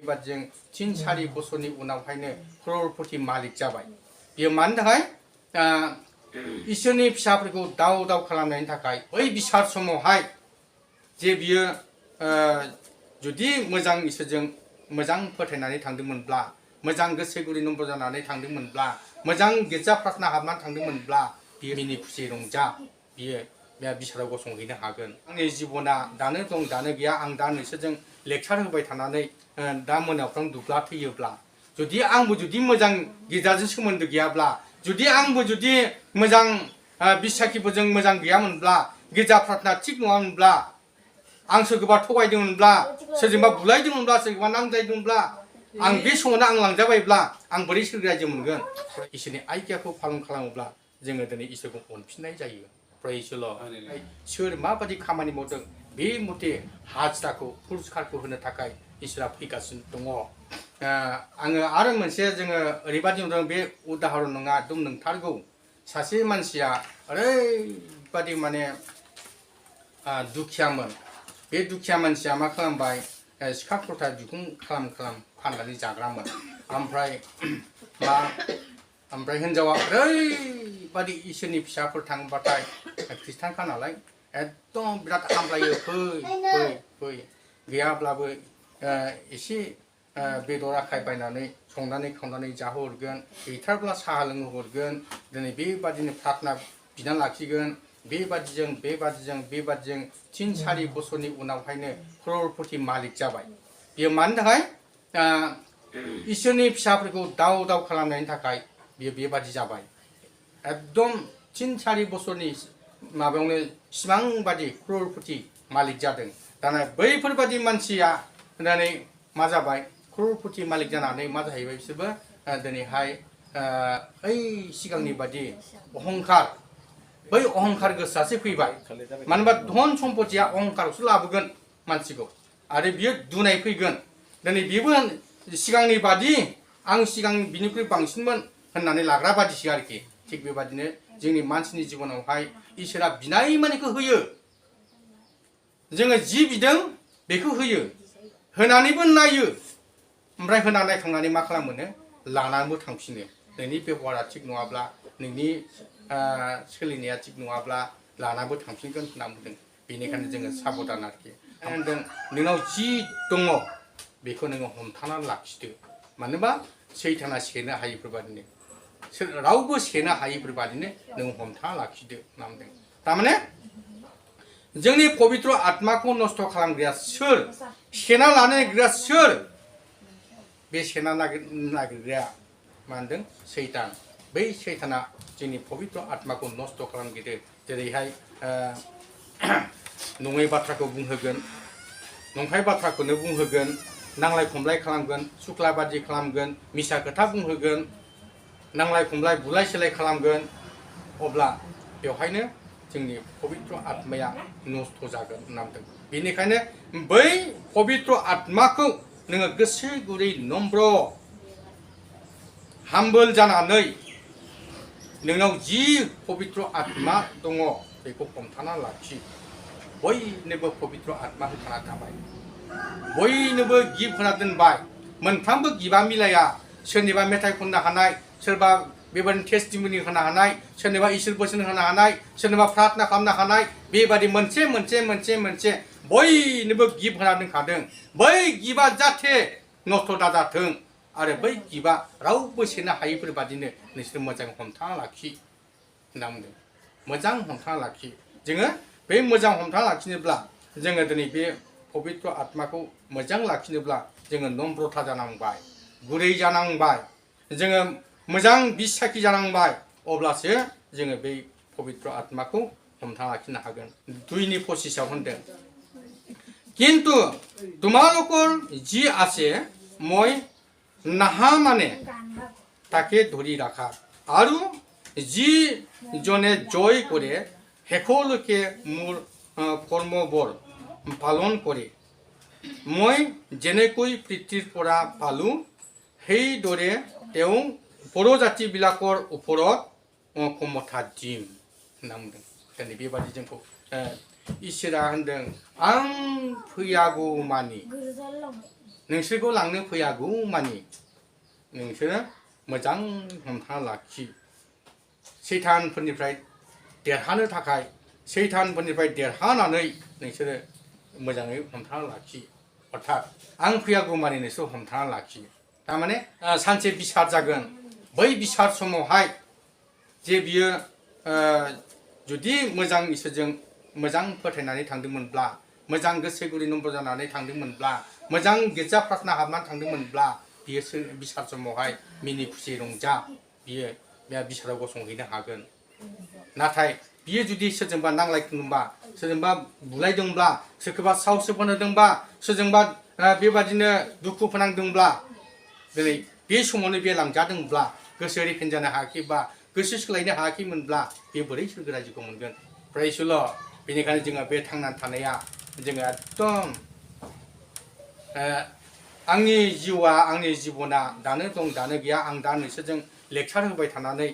जों तीन सारि बोसोरनि उनावहायनो क्ररपति मालिक जाबाय। बेयो मानि थाखाय इसोरनि फिसाफोरखौ दाव दाव खालामनायनि थाखाय बै बिसार समावहाय जे बियो जुदि मोजां इसोरजों मोजां फोथायनानै थांदोंमोनब्ला, मोजां गोसो गुरै नम्र जानानै थांदोंमोनब्ला, मोजां गिर्जा प्रार्थना हाबनानै थांदोंमोनब्ला बियो मिनि खुसि रंजा बियो बे बिसाराव गसंहैनो हागोन। आंनि जिबना दानो दं दानो गैया, आं दा नोंसोरजों लेक्सार होबाय थानानै दा मोनाफ्राव दुब्ला थैयोब्ला, जुदि आंबो जुदि मोजां गिर्जाजों सोमोन्दो गैयाब्ला, जुदि आंबो जुदि मोजां बिसाखिफोरजों मोजां गैयामोनब्ला, गिर्जा प्रार्थना थिग नङामोनब्ला, आं सोरखौबा थगायदोंमोनब्ला, सोरजोंबा बुलायदोंमोनब्ला, सोरखौबा नांज्लायदोंमोनब्ला, आं बे समावनो आं लांजाबायब्ला आं बोरै सोरगो रायजो मोनगोन? इसोरनि आज्ञाखौ पालन खालामोब्ला जोङो दिनै इसोरखौ अनफिननाय जायो। प्रेइज द लर्ड। सोर माबायदि खामानि मावदों बे मथे हाजिराखौ पुरस्कारखौ होनो थाखाय इसोरा फैगासिनो दङ। आङो आरो मोनसे जोङो ओरैबादि नुदों, बे उदाहरन नङा, एकदम नंथारगौ। सासे मानसिया ओरैबादि माने दुखियामोन। बे दुखिया मानसिया मा खालामबाय, सिखा खलथा बिखुं खालाम खालाम फाननानै जाग्रामोन। ओमफ्राय हिनजावा ओरैबादि इसोरनि फिसाफोर थांबाथाय ख्रिस्टानखा नालाय एकदम बिराद हामलायो, फै फै फै, गैयाब्लाबो एसे बेदर आखाय बायनानै संनानै खावनानै जाहोहरगोन, गैथारब्ला साहा लोंहोहरगोन, दिनै बेबादिनो प्रार्थना बिना लाखिगोन। बेबादिजों तीन सारि बोसोरनि उनावहायनो क्ररपति मालिक जाबाय। बेयो मानि थाखाय इसोरनि फिसाफोरखौ दाव दाव खालामनायनि थाखाय बियो बेबादि जाबाय। एकदम तीन सारि बोसोरनि माबायावनो सिबां बादि क्ररपति मालिक जादों। दाना बैफोरबादि मानसिया दिनै मा जाबाय, क्ररपति मालिक जानानै मा जाहैबाय, बिसोरबो दिनैहाय ओइ सिगांनि बादि अहंखार, बै अहंखार गोसोआसो फैबाय। मानो होनबा धन सम्पतिया अहंखारखौसो लाबोगोन मानसिखौ, आरो बियो दुनाय फैगोन। दिनै बेबो सिगांनि बादि आं सिगां बिनिख्रुइ बांसिनमोन होननानै लाग्रा बादिसो आरोखि। थिग बेबादिनो जोंनि मानसिनि जिबनावहाय इसोरा बिनाय मानिखौ होयो। जोङो जि बिदों बेखौ होयो, होनानैबो नायो, ओमफ्राय होना नायखांनानै मा खालामो, लानानैबो थांफिनो। नोंनि बेबहारा थिग नङाब्ला, नोंनि सोलिनाया थिग नङाब्ला लानाबो थांफिनगोन होनना बुंदों। बेनिखायनो जोङो साबधान आरोखि। होनदों नोंनाव जि दङ बेखौ नोङो हमथानानै लाखिदो। मानोबा सैताना सेनो हायैफोरबादिनो, रावबो सेनो हायैफोरबादिनो नों हमथाना लाखिदो होनना बुंदों। थारमाने जोंनि पबित्र आत्माखौ नस्थ' खालामग्राया सोर, सेना लानो नागिरग्राया सोर? बे सेना नागिरग्राया मा होनदों, सैतान। बै सैताना जोंनि पबित्र आत्माखौ नस्थ' खालामगिरो। जेरैहाय नङै बाथ्राखौ बुंहोगोन, नंखाय बाथ्राखौनो बुंहोगोन, नांलाय खमलाय खालामगोन, सुख्लाबादि खालामगोन, मिसा खोथा बुंहोगोन, नांलाय खमलाय बुलाय सोलाय खालामगोन। अब्ला बेवहायनो जोंनि पबित्र आत्माया नस्थ' जागोन होनना बुंदों। बेनिखायनो बै पबित्र आत्माखौ नोङो गोसो गुरै नम्र हाम्बोल जानानै नोंनाव जि पबित्र आत्मा दङ बेखौ हमथाना लाखि। बयनोबो पबित्र आत्मा होखाना थाबाय, बयनोबो गिफ्ट होना दोनबाय। मोनफ्रामबो गिफ्टआ मिलाया। सोरनिबा मेथाइ खननो हानाय, सोरबा बेबादिनो टेस्टिमनि होनो हानाय, सोरनिबा इसोर बोसोन होनो हानाय, सोरनिबा प्रार्थना खालामनो हानाय, बेबादि मोनसे बयनोबो गिफ्ट होना दोनखादों। बै गिफ्टआ जाहाथे नस्थ' दाजाथों, आरो बै गिफ्टआ रावबो सेनो हायैफोरबादिनो नोंसोर मोजां हमथाना लाखि होनना बुंदों। मोजां हमथाना लाखि। जोङो बे मोजां हमथाना लाखिनोब्ला, जोङो दिनै बे पबित्र आत्माखौ मोजां लाखिनोब्ला जोङो नम्रता जानांबाय, गुरै जानांबाय, जोङो मोजां बिसाखि जानांबाय। अब्लासो जोङो बै पबित्र आत्माखौ हमथाना लाखिनो हागोन। 2:25 होनदों, किन्तु তোমালোকৰ যি আছে মই নাহা মানে তাকে ধৰি ৰাখা, আৰু যি জনে জয় কৰে শেষলৈকে মোৰ কৰ্মবোৰ পালন কৰে। মই যেনেকৈ পৃথিৱীৰ পৰা পালো সেইদৰে তেওঁ পৰজাতিবিলাকৰ ওপৰত ক্ষমতা দিম होनना बुंदों। दिनै बेबादि जोंखौ इसोरा होनदों, आं फैयागौमानि नोंसोरखौ लांनो फैयागौ मानि नोंसोरो मोजां हमथाना लाखि सैतानफोरनिफ्राय देरहानो थाखाय सैतानफोरनिफ्राय देरहानानै नोंसोरो मोजाङै हमथाना लाखि अर्थात आं फैयागौ मानि नोंसोर हमथाना लाखि तारमाने सानसे बिसार जागोन बै बिसार समावहाय जे बियो जुदि मोजां इसोरजों मोजां फोथायनानै थांदोंमोनब्ला मोजां गोसो गुरि नम्र जानानै थांदोंमोनब्ला मोजां गिर्जा प्रार्थना हाबनानै थांदोंमोनब्ला बियो बिसार समावहाय मिनि खुसि रंजा बियो बिसाराव गसंहैनो हागोन नाथाय बियो जुदि सोरजोंबा नांलायदोंबा सोरजोंबा बुलायदोंब्ला सोरखौबा साहस होदोंबा सोरजोंबा बेबादिनो दुखु फोनांदोंब्ला दिनै बे समावनो बे लांजादोंब्ला गोसो रिफिन जानो हायाखैबा गोसो सोलायनो हायाखैमोनब्ला बे बोरै सोरगो रायजोखौ मोनगोन प्रायसल' बेनिखायनो जोङो बे थांनानै थानाया जोङो एकदम आंनि जिउआ आंनि जिबना दानो दं दानो गैया आं दा नोंसोरजों लेक्सार होबाय थानानै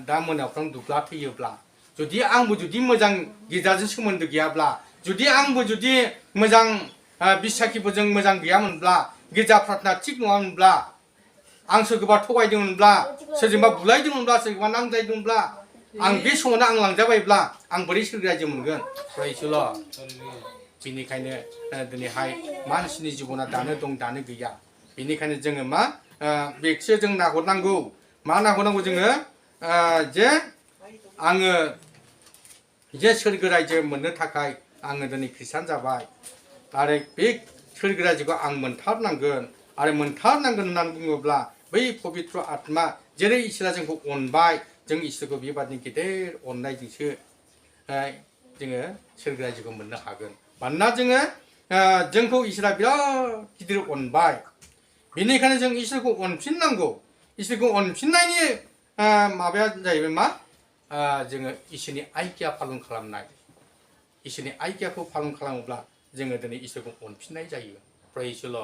दा मोनाफ्राव दुब्ला थैयोब्ला जुदि आंबो जुदि मोजां गिर्जाजों सोमोन्दो गैयाब्ला जुदि आंबो जुदि मोजां बिसाखिफोरजों मोजां गैयामोनब्ला गिर्जा प्रार्थना थिग नङामोनब्ला आं सोरखौबा थगायदोंमोनब्ला सोरजोंबा बुलायदोंमोनब्ला सोरखौबा नांज्लायदोंब्ला आं बे समावनो आं लांजाबायब्ला आं बोरै सोरगो रायजो मोनगोन प्रायसल' बेनिखायनो दिनैहाय मानसिनि जिबना दानो दं दानो गैया बेनिखायनो जोङो मा बेखौसो जों नाहरनांगौ मा नाहरनांगौ जोङो जे आङो जे सोरगो रायजो मोननो थाखाय आङो दिनै खृष्टान जाबाय आरो बे सोरगो रायजोखौ आं मोनथारनांगोन आरो मोनथारनांगोन होननानै बुङोब्ला बै पबित्र आत्मा जेरै इसोरा जोंखौ अनबाय जों इसोरखौ बेबादिनो गेदेर अननायजोंसो जोङो सोरगो रायजोखौ मोननो हागोन मानोना जोङो जोंखौ इसोरा बिराद गिदिर अनबाय बेनिखायनो जों इसोरखौ अनफिननांगौ इसोरखौ अनफिननायनि माबाया जाहैबाय मा जोङो इसोरनि आज्ञा पालन खालामनाय इसोरनि आज्ञाखौ पालन खालामोब्ला जोङो दिनै इसोरखौ अनफिननाय जायो प्रायसल'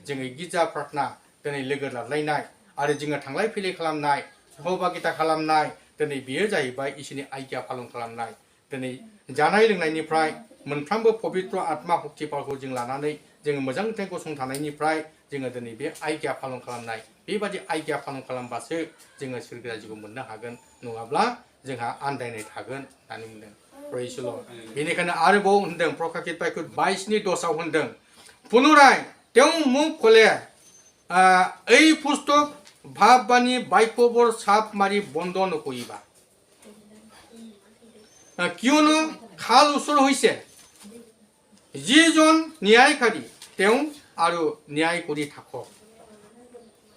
जोङो गिर्जा प्रार्थना दिनै लोगो लालायनाय आरो जोङो थांलाय फैलाय खालामनाय सहभागिता खालामनाय दिनै बेयो जाहैबाय इसोरनि आज्ञा पालन खालामनाय दिनै जानाय लोंनायनिफ्राय मोनफ्रोमबो पबित्र आत्मा शक्तिफोरखौ जों लानानै जोङो मोजाङै गसंथानायनिफ्राय जोङो दिनै बे आज्ञा पालन खालामनाय बेबादि आज्ञा पालन खालामबासो जोङो सोरगो रायजोखौ मोननो हागोन नङाब्ला जोंहा आन्दायनाय थागोन होननानै बुंदों प्रायसल' बेनिखायनो आरोबाव होनदों प्रकाशित बाइकट 22:10 होनदों पुनराय तेव मुख खोले এই পুস্তক ভাববাণী বাক্যবোৰ চাপ মাৰি বন্ধ নকৰিবা কিয়নো খাল ওচৰ হৈছে যিজন ন্যায়কাৰী তেওঁ আৰু ন্যায় কৰি থাকক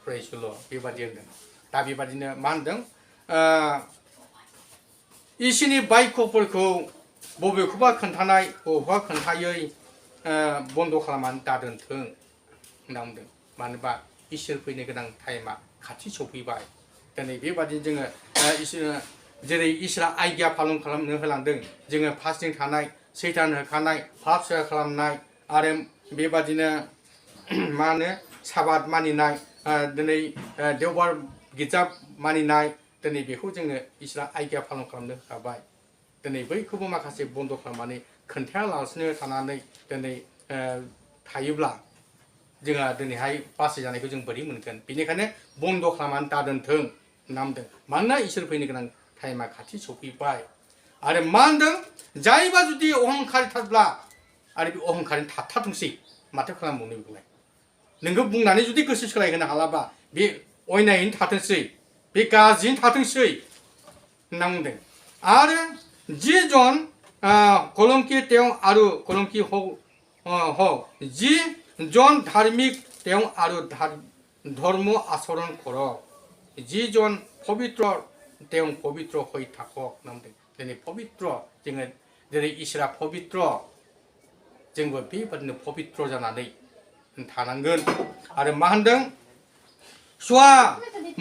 प्रायसल' बेबादि होनदों दा बेबादिनो मा होनदों इसोरनि बाक्यफोरखौ बबेखौबा खोन्थानाय बबेखौबा खोन्थायै बन्द' खालामनानै दादोनथों होनना बुंदों मानोबा इसोर फैनो गोनां टाइमा खाथि सफैबाय दिनै बेबादिनो जोङो इसोर जेरै इसोरा आज्ञा पालन खालामनो होलांदों जोङो फास्टिं थानाय सैतान होखानाय पाप खालामनाय आरो बेबादिनो मा होनो साबाद मानिनाय दिनै देवबार गिर्जा मानिनाय दिनै बेखौ जोङो इसोरा आज्ञा पालन खालामनो होखाबाय दिनै बैखौबो माखासे बन्द' खालामनानै खोन्थायालासिनो थानानै दिनै थायोब्ला जोंहा दिनैहाय बासि जानायखौ जों बोरै मोनगोन बेनिखायनो बन्द' खालामनानै दादोनथों होनना बुंदों मानोना इसोर फैनो गोनां टाइमा खाथि सफैबाय आरो मा होनदों जायबा जुदि अहंखारिथारब्ला आरो बे अहंखारि थाबथाथोंसै माथो खालामबावनो बेखौलाय नोंखौ बुंनानै जुदि गोसो सोलायहोनो हालाबा बे अयनायैनो थाथोंसै बे गाज्रियैनो थाथोंसै होनना बुंदों आरो जिजन कलंकी तेव आरो कलंकी हक जि जन धार्मिक तेव आरो धर्म आचरण करक जि जन पवित्र तेव पवित्र হৈ থাকক होनना बुंदों दिनै पवित्र जोङो जेरै इसोरा पवित्र जोंबो बेबादिनो पवित्र जानानै थानांगोन आरो मा होनदों চোৱা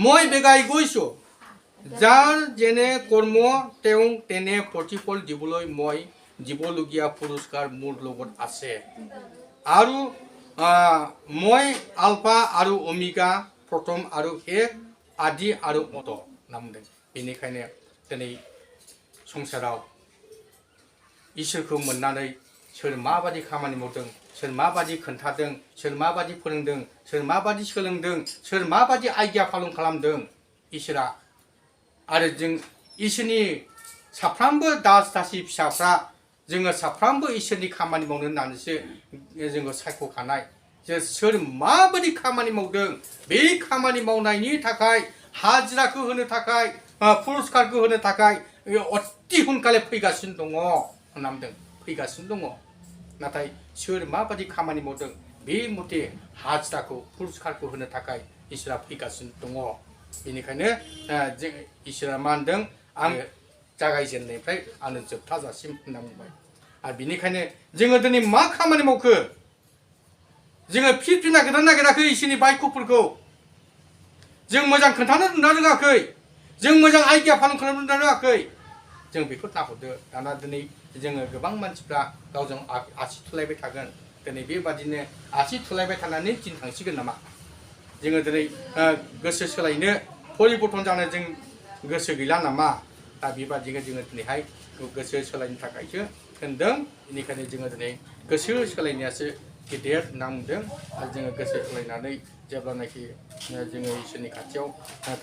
মই বেগাই গৈছো যাৰ যেনে কৰ্ম তেওঁ তেনে প্ৰতিফল দিবলৈ মই দিবলগীয়া পুৰস্কাৰ মোৰ লগত আছে আৰু মই আলফা আৰু ওমেগা প্ৰথম আৰু শেষ आदि आरो अत होनना बुंदों बेनिखायनो दिनै संसाराव इसोरखौ मोननानै सोर माबादि खामानि मावदों सोर माबादि खोन्थादों सोर माबादि फोरोंदों सोर माबादि सोलोंदों सोर माबादि आइडिया पालन खालामदों इसोरा आरो जों इसोरनि साफ्रोमबो दास दासि फिसाफ्रा जोङो साफ्रोमबो इसोरनि खामानि मावनो होननानैसो जोङो सायख'खानाय जे सोर माबादि खामानि मावदों बे खामानि मावनायनि थाखाय हाजिराखौ होनो थाखाय पुरस्कारखौ होनो थाखाय अति हुनकाले फैगासिनो दङ होननांदों फैगासिनो दङ नाथाय सोर माबादि खामानि मावदों बे मथे हाजिराखौ पुरस्कारखौ होनो थाखाय इसोरा फैगासिनो दङ बेनिखायनो जों इसोरा मा होनदों आं जागायजेननायनिफ्राय आंनो जोबथाजासिम होनना बुंबाय आरो बेनिखायनो जोङो दिनै मा खामानि मावखो जोङो फिट नागिरना नागिराखै इसोरनि बायख'फोरखौ जों मोजां खोन्थानो रोङाखै जों मोजां आइडिया पालन खालामनो रोङाखै जों बेखौ नाहरदो दाना दिनै जोङो गोबां मानसिफ्रा गावजों आसि थुलायबाय थागोन दिनै बेबादिनो आसि थुलायबाय थानानै दिन थांसिगोन नामा जोङो दिनै गोसो सोलायनो परिबर्तन जानो जों गोसो गैला नामा दा बेबादिनो जोङो दिनैहाय गोसो सोलायनो थाखायसो होनदों बेनिखायनो जोङो दिनै गोसो सोलायनायासो गेदेर होनना बुंदों आरो जोङो गोसो सोलायनानै जेब्लानाखि जोङो इसोरनि खाथियाव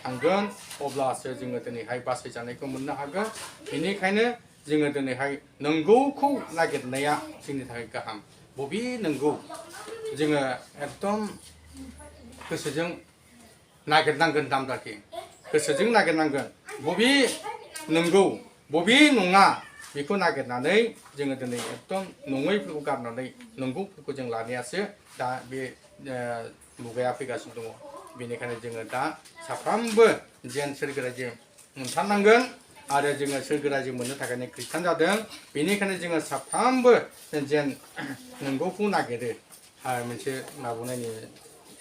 थांगोन अब्लासो जोङो दिनैहाय बासायजानायखौ मोननो हागोन बेनिखायनो जोङो दिनैहाय नंगौखौ नागिरनाया जोंनि थाखाय गाहाम बबे नंगौ जोङो एकदम गोसोजों नागिरनांगोन दामदाखि गोसोजों नागिरनांगोन बबे नंगौ बबे नङा बेखौ नागिरनानै जोङो दिनै एकदम नङैफोरखौ गारनानै नंगौफोरखौ जों लानायासो दा बे मुगाया फैगासिनो दङ बेनिखायनो जोङो दा साफ्रोमबो जेन सोरगोरायजों मोनथारनांगोन आरो जोङो सोरगोरायजों मोननो थाखायनो खृष्टान जादों बेनिखायनो जोङो साफ्रोमबो जेन नंगौखौ नागिरो मोनसे माबानायनि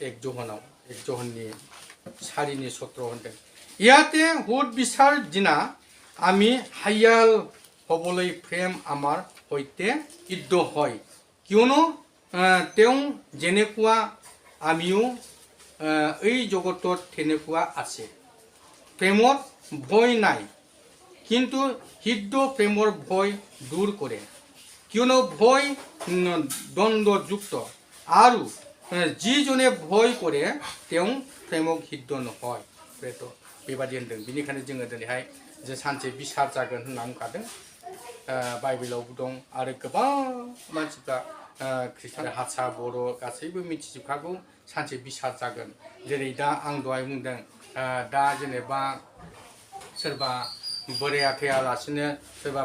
एक जहननि 4:17 होनदों ইয়াতে হুদ বিচাৰ দিনা আমি হায়াল হ'বলৈ প্ৰেম আমাৰ সৈতে ইদ্ধ হয় কিয়নো তেওঁ যেনেকুৱা আমিও এই জগতত তেনেকুৱা আছে প্ৰেমত ভয় নাই কিন্তু সিদ্ধ প্ৰেমৰ ভয় দূৰ কৰে কিয়নো ভয় দ্বন্দ্বযুক্ত আৰু যিজনে ভয় কৰে তেওঁ প্ৰেমক সিদ্ধ নহয় बेबादि होनदों बेनिखायनो जोङो दिनैहाय जे सानसे बिसार जागोन होनना बुंखादों बाइबेलावबो दं आरो गोबां मानसिफ्रा खृष्टान हारसा बर' गासैबो मिथिजोबखागौ सानसे बिसार जागोन जेरै दा आं दहाय बुंदों दा जेनेबा सोरबा बोराया थैयालासिनो सोरबा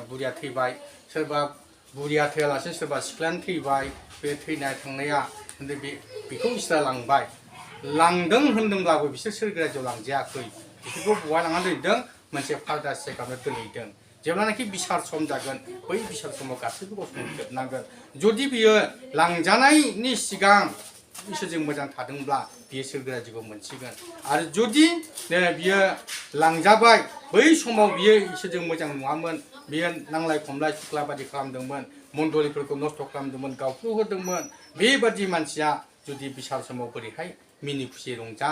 बुरिया थैबाय सोरबा बुरिया थैयालासिनो सोरबा सिख्लायानो थैबाय बे थैनाय थांनाया बेखौ इसोरा लांबाय लांदों होनदोंब्लाबो बिसोर सोरगोरायजोआव लांजायाखै बिसोरखौ बहा लांना दोनदों मोनसे पारदाइस जायगायावनो दोनहैदों जेब्लानाखि बिसार सम जागोन बै बिसार समाव गासैबो गसंजोबनांगोन जुदि बियो लांजानायनि सिगां इसोरजों मोजां थादोंब्ला बियो सोरगोरायजोखौ मोनसिगोन आरो जुदि बियो लांजाबाय बै समाव बियो इसोरजों मोजां नङामोन बियो नांलाय खमलाय सुख्ला बादि खालामदोंमोन मण्डलिफोरखौ नस्थ' खालामदोंमोन गावख्रुहोदोंमोन बेबादि मानसिया जुदि बिसार समाव बोरैहाय मिनि खुसि रंजा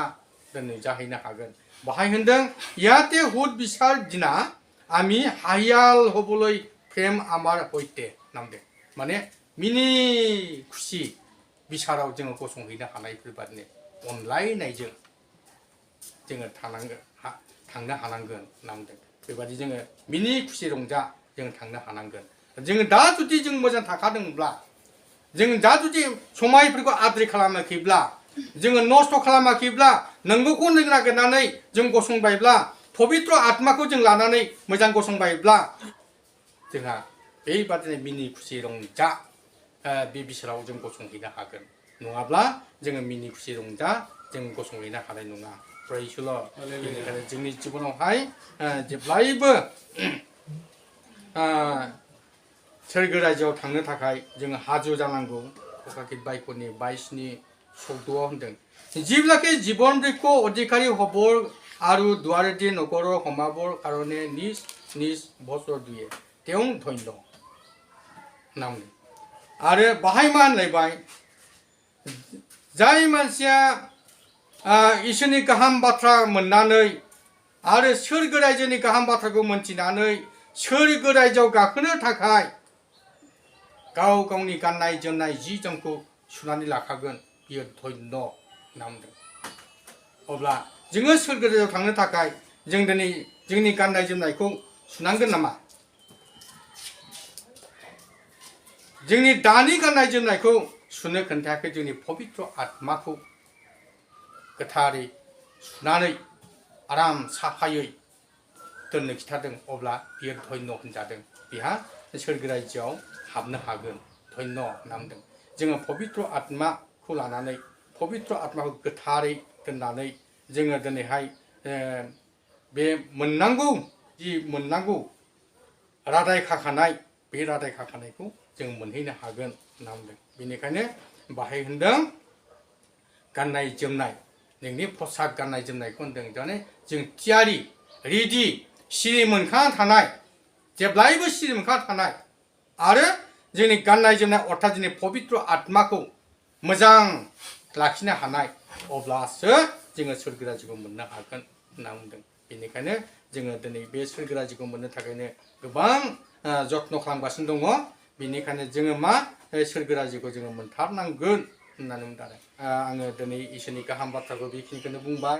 जाहैनो हागोन बाहाय होनदों ইয়াতে হুদ বিচাৰ দিনা আমি হায়াল হ'বলৈ প্ৰেম আমাৰ সৈতে नामदों माने मिनि खुसि बिसाराव जोङो गसंहैनो हानायफोरबादिनो अनलायनायजों जोङो थांनो हानांगोन नामदों बेबादि जोङो मिनि खुसि रंजा जों थांनो हानांगोन जोङो दा जुदि जों मोजां थाखादोंब्ला जों दा जुदि समायफोरखौ आद्रि खालामाखैब्ला जोङो नस्थ' खालामाखैब्ला नंगौखौ नागिरनानै जों गसंबायब्ला पबित्र आत्माखौ जों लानानै मोजां गसंबायब्ला जोंहा बेबादिनो मिनि खुसि रंजा बे बिसाराव जों गसंहैनो हागोन नङाब्ला जोङो मिनि खुसि रंजा जों गसंहैनो हानाय नङा प्रायसल' बेनिखायनो जोंनि जिबनावहाय जेब्लायबो सोरगोरायजोआव थांनो थाखाय जोङो हाजु जानांगौ प्रकाशित बाइबलनि 22:14 होनदों যিবিলাকে জীৱন বৃক্ষ অধিকাৰী হ'বৰ আৰু দুৱাৰেদি নগৰৰ সোমাবৰ কাৰণে নিজ নিজ বছৰ দিয়ে তেওঁ ধন্য नाम आरो बाहाय मा होनलायबाय जाय मानसिया इसोरनि गाहाम बाथ्रा मोननानै आरो सोरगोरायजोनि गाहाम बाथ्राखौ मोनथिनानै सोरगोरायजोआव गाखोनो थाखाय गाव गावनि गाननाय जोमनाय जि जोमखौ सुनानै लाखागोन बियो धन्य नामदों अब्ला जोङो सोरगोआव थांनो थाखाय जों दिनै जोंनि गाननाय जोमनायखौ सुनांगोन नामा जोंनि दानि गाननाय जोमनायखौ सुनो खोन्थायाखै जोंनि पबित्र आत्माखौ गोथारै सुनानै आराम साफायै दोननो खिथादों अब्ला बियो धन्य होनजादों बिहा सोरगो रायजोआव हाबनो हागोन धन्य नामदों जोङो पबित्र आत्माखौ लानानै पबित्र आत्माखौ गोथारै दोननानै जोङो दिनैहाय बे मोननांगौ जि मोननांगौ रादाय खाखानाय बे रादाय खाखानायखौ जों मोनहैनो हागोन नामदों बेनिखायनो बाहाय होनदों गाननाय जोमनाय नोंनि पसाक गाननाय जोमनायखौ होनदों जाने जों थियारि रेडि सिरि मोनखाना थानाय जेब्लायबो सिरि मोनखाना थानाय आरो जोंनि गाननाय जोमनाय अर्थात जोंनि पबित्र आत्माखौ मोजां लाखिनो हानाय अब्लासो जोङो सोरगो रायजोखौ मोननो हागोन होनना बुंदों बेनिखायनो जोङो दिनै बे सोरगो रायजोखौ मोननो थाखायनो गोबां जत्न खालामगासिनो दङ बेनिखायनो जोङो मा सोरगो रायजोखौ जोङो मोनथारनांगोन होननानै बुंदों आरो आङो दिनै इसोरनि गाहाम बाथ्राखौ बेखिनिखौनो बुंबाय